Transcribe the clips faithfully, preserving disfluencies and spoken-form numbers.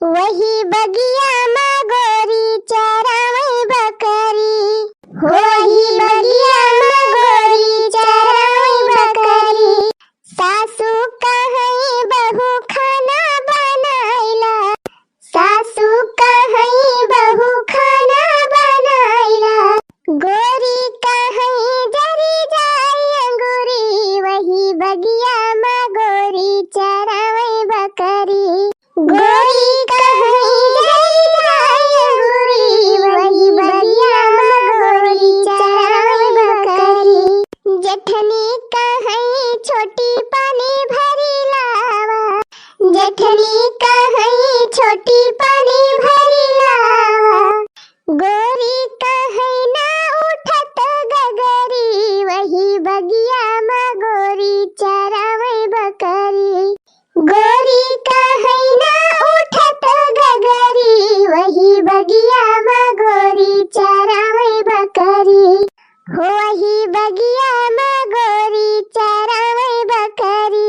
वही बगिया मा गोरी चरावै बकरी, वही बगिया मा गोरी चरावै बकरी। सासू कहै बहू खाना बनाइला, सासू कहै बहू खाना बनाइला। गोरी कहै जरी जाई अंगूरी, वही बगिया मा गोरी चरावै बकरी। गोरी कहै जरी जाई अंगूरी, वही बगिया मा गोरी चरावै बकरी। जेठनी कहै छोटी पानी भरी लावा, जेठनी कहै छोटी पानी भरी लावा। गोरी कहै ना उठत गगरी, वही बगिया मा गोरी चरावै बकरी। गोरी कहै ना उठत गगरी, वही बगिया मा गोरी चरावै बकरी। हो वही बगिया मा गोरी चरावै बकरी,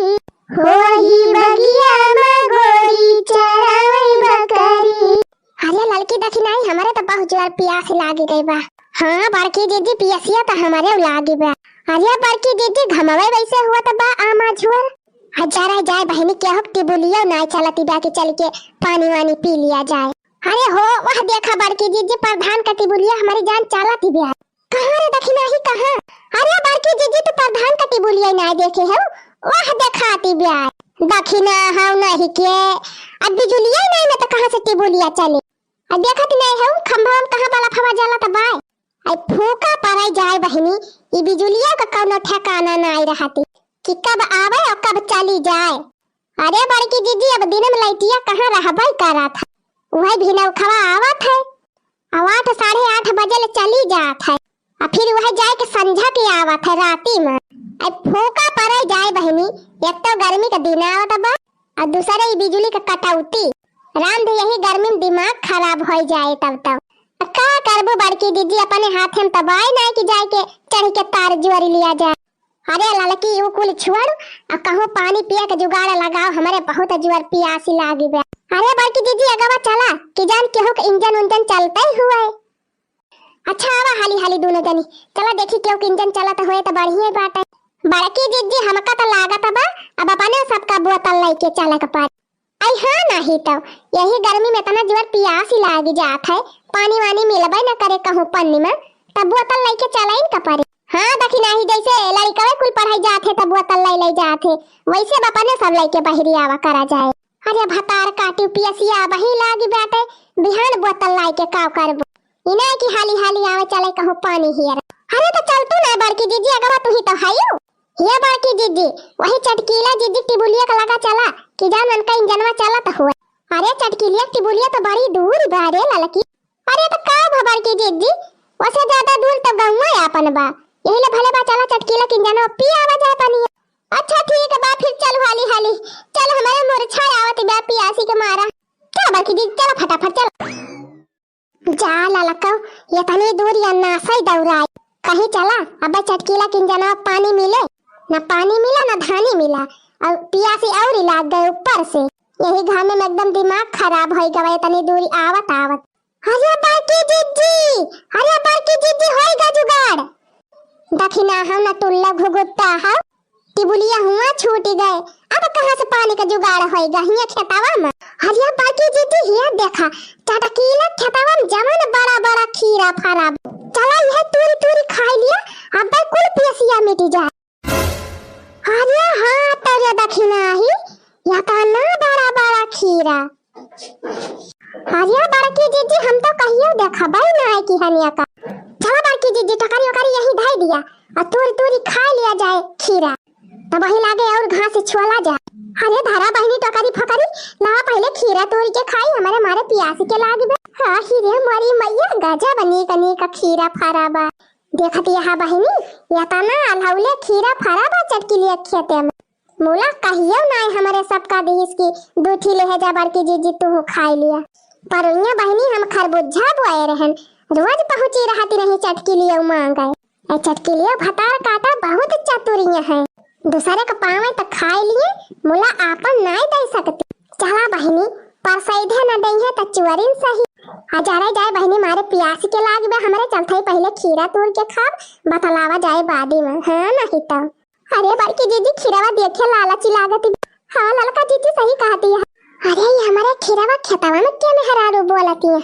हो वही बगिया मा गोरी चरावै बकरी। अरे ललकी दखिनाही, हमरे त बहुत जोर पियास लागी गई बा। हाँ बड़की जिज्जी, पियसिया त हमरे लागी बा। अरे बड़की जिज्जी, घमवे वैसे हुआ त बा आमा झुअर। आ जरा जाए बहिनी, केहू टिबुलिया नाय चलती बा कि चल के पानी वानी पी लिया जाए। अरे हो, वह देखा बड़की जिज्जी, प्रधान का टिबुलिया हमारी जान चलती बा। कहाँ रे दखिनाही, कहाँ? अरे बड़की जिज्जी, तू प्रधान का टिबुलिया नाय देखे हो? वह देखाती बा। दखिना हौ नहीं के, अब बिजुलिया नहीं में तो कहाँ से टिबुलिया चले? अब देखत नहीं हौ, खंभा में कहाँ बल्ब हवा जलत बाय? आई फूका पड़े जाए बहिनी, ई बिजुलिया का कौनो ठिकाना नाय रहती कि कब आवे और कब चली जाए। अरे बड़की जिज्जी, अब दिन में लइटिया कहाँ रहबे करत है, वही भिनौखवा आवत है, और आठ साढ़े आठ बजे ले चली जात है, और फिर वह जाए के संझा के आवत है राती में। आई फूका पड़े जाए बहिनी, एक तो गर्मी का दिन आवत बा, और दूसरे ई बिजुली के कटौती। राम दे यही गर्मी में दिमाग खराब हो जाए तब तो। अब का करबो बड़की जिज्जी, अपने हाथे में तबाय ना कि जाए के चढ़ के तार जोरी लिया जाए। अरे ललकी, ऊ कुल छोड़, आ कहूँ पानी पिए के जुगाड़ लगाओ, हमरे बहुत जोर पियासी लागी बा। अरे बड़की जिज्जी, अगवा चला कि जान केहू के इंजन उंजन चलते हुए। अच्छा आवा हाली हाली दोनों जनी, चला देखी केहू के इंजन चलत हुए तो बढ़िया बाटे। बड़की जिज्जी, हमका तो लागत बा अब अपने सबका बोतल लेके चले के पड़ी। आई हाँ, नाही तो यही गर्मी में इतना जोर पियास ही लागी जात है, पानी वानी मिलबे न करे कहूँ पन्नी में, तब बोतल लेके चलाइन का पड़े। हाँ, देखी नाही, जैसे लड़िकवे कुल पढ़ाई जात है, तब बोतल ले ले जात है, वैसे बापा ने सब लेके बहरी आवा करा जाए। अरे भतार काटी पियसिया बही लागी बाटे, बिहान बोतल लाई के काव करबो। इना की हाली हाली आवे चले कहूँ पानी हियर। अरे तो चल तू ना बड़की जिज्जी, अगवा तू ही तो हयू। हे बड़की जिज्जी, वही चटकीला जिज्जी टिबुलिया का लगा चला, कि जान उनका इंजनवा चलत हुए। अरे चटकीलिया टिबुलिया तो बड़ी दूर बा रे ललकी। अरे तो का भा बड़की जिज्जी, वसे ज्यादा दूर तो गौवा आपन बा, यही ले भले बा चला चटकीला के इंजनवा पी आवा जाए पानी। अच्छा ठीक बा, फिर चल हाली हाली, चल हमारे मुरछा आवत बा पियासी के मारा। का बड़की जिज्जी, चला फटाफट चला। जा ललकौ, इतनी दूर या नासै दौड़ाई। कहीं चला, अबे चटकीला किंजनवा पानी मिले, न पानी मिला, न धानी मिला, और पियासी और ही लाग गए ऊपर से। यही घामे में एकदम दिमाग खराब होई गवा, इतनी दूरी आवत आवत। अरे बड़की जिज्जी, अरे बड़की जिज्जी, होई गा जुगाड़। दखिना हम न टुल्ला घुघुट्टा हौ, टिबुलिया हुआ छूटी गए, अब कहाँ से पानी का जुगाड़ होइगा हियाँ खेतवा में? अरे बड़की जिज्जी, हियाँ देखा, चटकीला खेतवा में जवन बड़ा बड़ा खीरा फरा बा। चला यह तूरी तूरी खाई लिया, अब कुल पियसिया मिटी जाए। अरे हाँ, तोरे दखिना ही, या तो ना बड़ा बड़ा खीरा। अरे बड़की जिज्जी, हम तो कहियो देखबे ना है कि हनिया का। चला बड़की जिज्जी, टोकरी ओकरी यही धई दिया, और तूरी तूरी खा लिया जाए खीरा, तब वही लागे और घास से छोला जाए। अरे धरा बहिनी टोकरी फोकरी, लावा पहले खीरा तोड़ के खाई, हमारे मारे पियास के लाग बे। हाँ ही रे मोरी मैया, गजब नीक नीक खीरा फरा बा। देखत यहाँ बहिनी, या तना अलहौले खीरा फरा बा चटकीलिया खेते में। मुला कहियो नाय हमरे सबका दिहिस कि दू ठी लेहे जा बड़की जिज्जी तू खाई लिया। पर उइया बहिनी हम खरबुज्झा बोए रहन, रोज पहुँची रहती नहीं चटकीलिया मांगे। ए चटकीलिया भतार काटा बहुत चतुरिया है, दूसरे के पावे त खाई लिए, मुला आपन नाय दे सकती। चला बहिनी, पर सही ध्यान न देइहे त चुअरिन सही। आ जरे जाए बहिनी, मारे पियास के लाग बे, हमरे चलते ही पहिले खीरा तूर के खाब, बतलावा जाए बादी में, हाँ नहीं तो। अरे बड़की जीजी, खीरवा देखे लालची लागत बा। हाँ ललका जीजी सही कहती है। अरे ये हमारे खीरवा खेतवा में के मेहरारू बोलती है?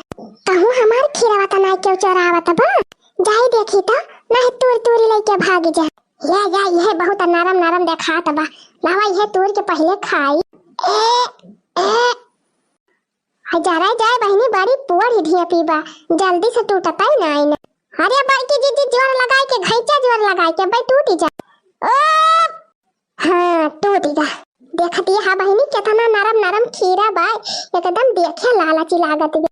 कहूँ हमार खीरवा त नाई केहू चोरावत बा? जाई देखी तो, नहीं तूर तूरी लेके भाग जा। या, या, यह बहुत नरम नरम देखात बा। लावा, यह तूर के पहिले खाई। ए, ए। हजारा जाए बहिनी, बड़ी पुअर ही ढेपी बा, जल्दी से टूटता ही नाई ना। अरे बड़की जीजी, जोर लगाई के, घैंचा जोर लगाई के, भाई टूटी जा। ओ, हाँ, टूटी जा। देखती है बहिनी, कितना नरम नरम खीरा बा, एकदम देखे लालची लागत बा।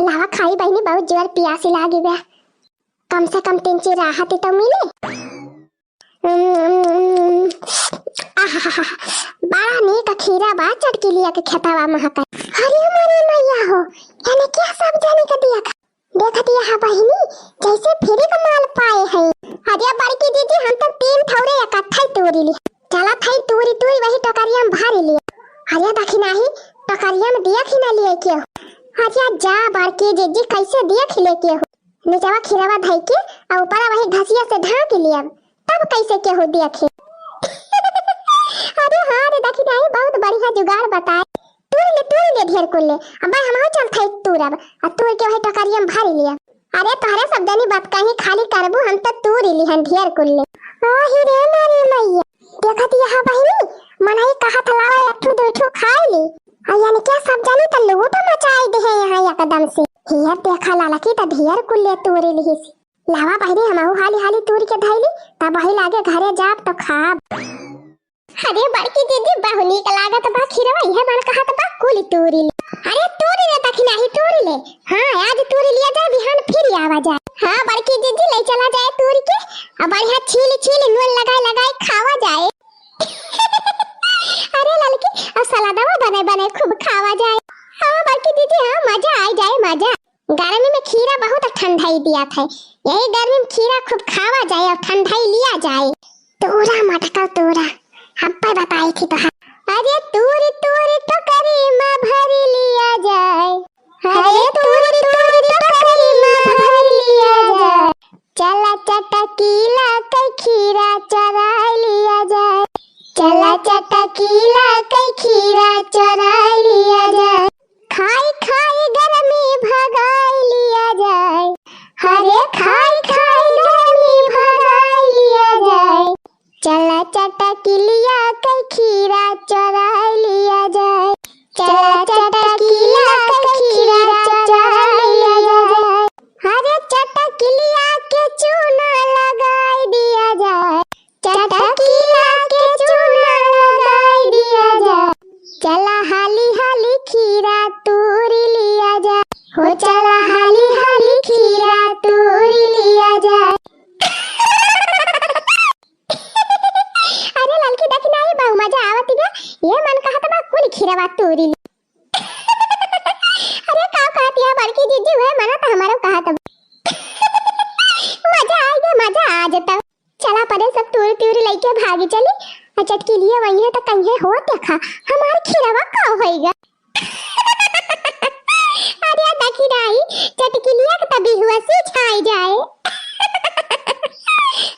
लावा खाई बहिनी, बहुत जोर पियासी लागी बा। कम से कम तीन चीज राहत तो मिले। उम्म, उम्म, उम्म। आहाहा, बड़ा नीक खीरा बा, चटकिलिया के खेतवा महक। अरे मोरे मैया हो, एने क्या सब जाने के दिया खा? देखत यहाँ बहिनी, जैसे फ्री का माल पाए हैं। अरे बड़की जीजी, हम तो तीन ठौरे इकट्ठा ही तूरी ली। चला थाई तूरी तूरी वही टोकरिया में भर लिए। अरे दखिनाही, टोकरिया में देख ही ना लिए के हो। अरे जा बड़की जीजी, कैसे देख ले के हो? निचवा खीरवा धई के आ ऊपरा वही घसिया से ढाँक लियब, तब कैसे केहू देखे। अरे हाँ रे दखिनाही, बहुत बढ़िया जुगाड़ बताए। तूर ले, तूर ले ढेर कुल ले। अब हमहू चल थाई तूरब, आ तूर के वही टोकरिया में भर लियब। अरे तोहरे सब जनी बात कहीं खाली करबू, हम तो तूर लिहन ढेर कुल ले। ओही रे मोरी मैया, देखत यहाँ बहिनी, मनई कहत लावा एक ठू दू ठू खाई ली। आ यानी क्या सब जनी तो लूट मचाई दे है यहाँ एकदम से। हियर देखा लालकी तो ढेर कुल ले तूरी लिहिस। लावा बहिनी, हमहू हाली हाली तूर के धइली, तब वही लागे घरे जाब तो खाब। अरे बड़की दीदी, बहु नीक लागत बा खीरवा, इहे मन कहत बा कुल तूरी ले। अरे तूरी ले दखिनाही, तूरी ले। हाँ, आज तूरी लिया जाए, बिहान फिर आवा जाए। हाँ बड़की दीदी, ले चला जाए तूरी के, अब बढ़िया छील छील नून लगाए लगाए खावा जाए। अरे ललकी, अब सलादवा बने बने खूब खावा जाए। हाँ बड़की दीदी, हाँ मजा आ जाए, मजा। गर्मी में खीरा बहुत ठंडाई दिया था, यही गर्मी में खीरा खूब खावा जाए और ठंडाई लिया जाए। तूरा मटका तूरा, हम पे बताई थी तो। अरे तूरी तूरी टोकरी में भरी लिया जाए। अरे तूरी तूरी टोकरी में भरी लिया जाए। चला चटकीला के खीरा चुरा लिया जाए। चला चटकीला के खीरा चुरा लिया जाए। खाई खाई गर्मी भगाई लिया जाए। अरे खाई खाई गर्मी भगाई लिया जाए। चला चटकिलिया के खीरा चुरा लिया जाए। चला चटकिलिया के खीरा चुरा लिया जाए। अरे चटकिलिया के चूना लगाई दिया जाए। चटकिलिया के चूना लगाई दिया जाए। चला हाली हाली खीरा तूरी लिया जाए। हो चला हाली हाली खीरा तूरी लिया जाए। अरे ललकी दखिनाही, बहु मजा आवत बा। ये मन कहत बा कुल खीरवा तूरी ली। अरे का कहत है बड़की जीजी, वह मना तो हमारो कहत बा। मजा आएगा, मजा आज तो। चला परे सब तूरी तूरी लेके भागी चली। आ चटकिलिया वही है तो कहीं हो देखा हमार खीरवा का होएगा। अरे दखिनाही, चटकिलिया के तभी हुआ से छाई जाए।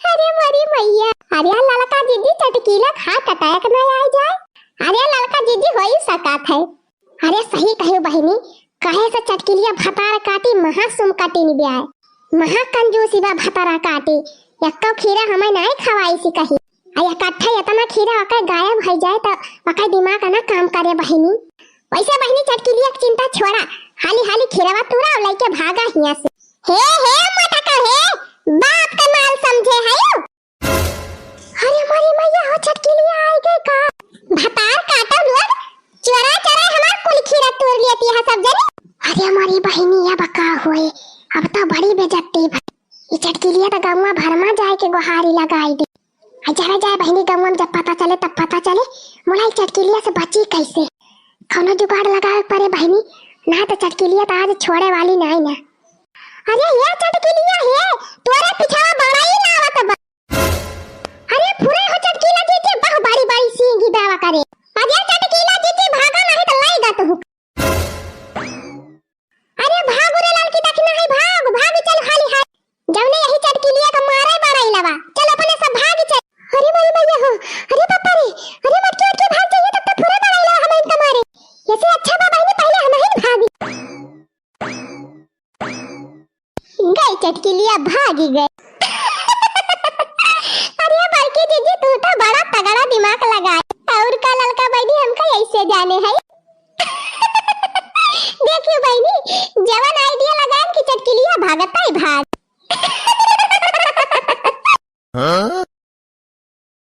अरे मोरी मैया, अरे ललका जीजी चटकिला खा टटक न आ जाए। अरे ललका जीजी होई सकत है। अरे सही कहियो बहिनी, कहे से चटकिलिया भतार काटी महासुम काटी नि ब्याय। महा कंजूसी बा भतारा काटी, एक्को खीरा हमें नाई खवाई सी कही। आ इकट्ठा इतना खीरा ओकर गायब हो जाए तो ओकर दिमाग ना काम करे बहिनी। वैसे बहिनी चटकिलिया के चिंता छोड़ा, हाली हाली खीरवा तूरा और लेके भागा हिया से। हे हे मोटका हे, बाप का माल समझे है यू? अरे मोरी मैया हो, चटकिलिया आई गई का? भतार काटो लोग, चोरा चोरा हमार कुल खीरा तोड़ लेती है सब जने। अरे मोरी बहिनी, अब का होए, अब तो बड़ी बेइज्जती भई। ई चटकिलिया तो गौवा भर में जाए के गोहारी लगाई दे। आ जरा जाए बहिनी गौवा में जब पता चले तब पता चले, मुलाई चटकिलिया से बची कैसे। कौनो जुगाड़ लगावे के पड़े बहिनी, ना तो चटकिलिया तो आज छोड़े वाली नहीं ना। अरे ये चटकिलिया हे, तोरे पिछवा बड़ा ही लावत बा। अरे फुरे हो चटकीला जीजी, बहु बड़ी बड़ी सींगी दावा करे। अरे चटकीला जीजी, भागा नहीं तो लाई गा तू। ए, चटकिलिया भागी गए। अरे बड़की जीजी, तू तो बड़ा तगड़ा दिमाग लगाए। और का ललका बहिनी, हमका ऐसे जाने है। देखियो बहिनी, जवन idea लगाएन कि चटकिलिया भागता ही भाग।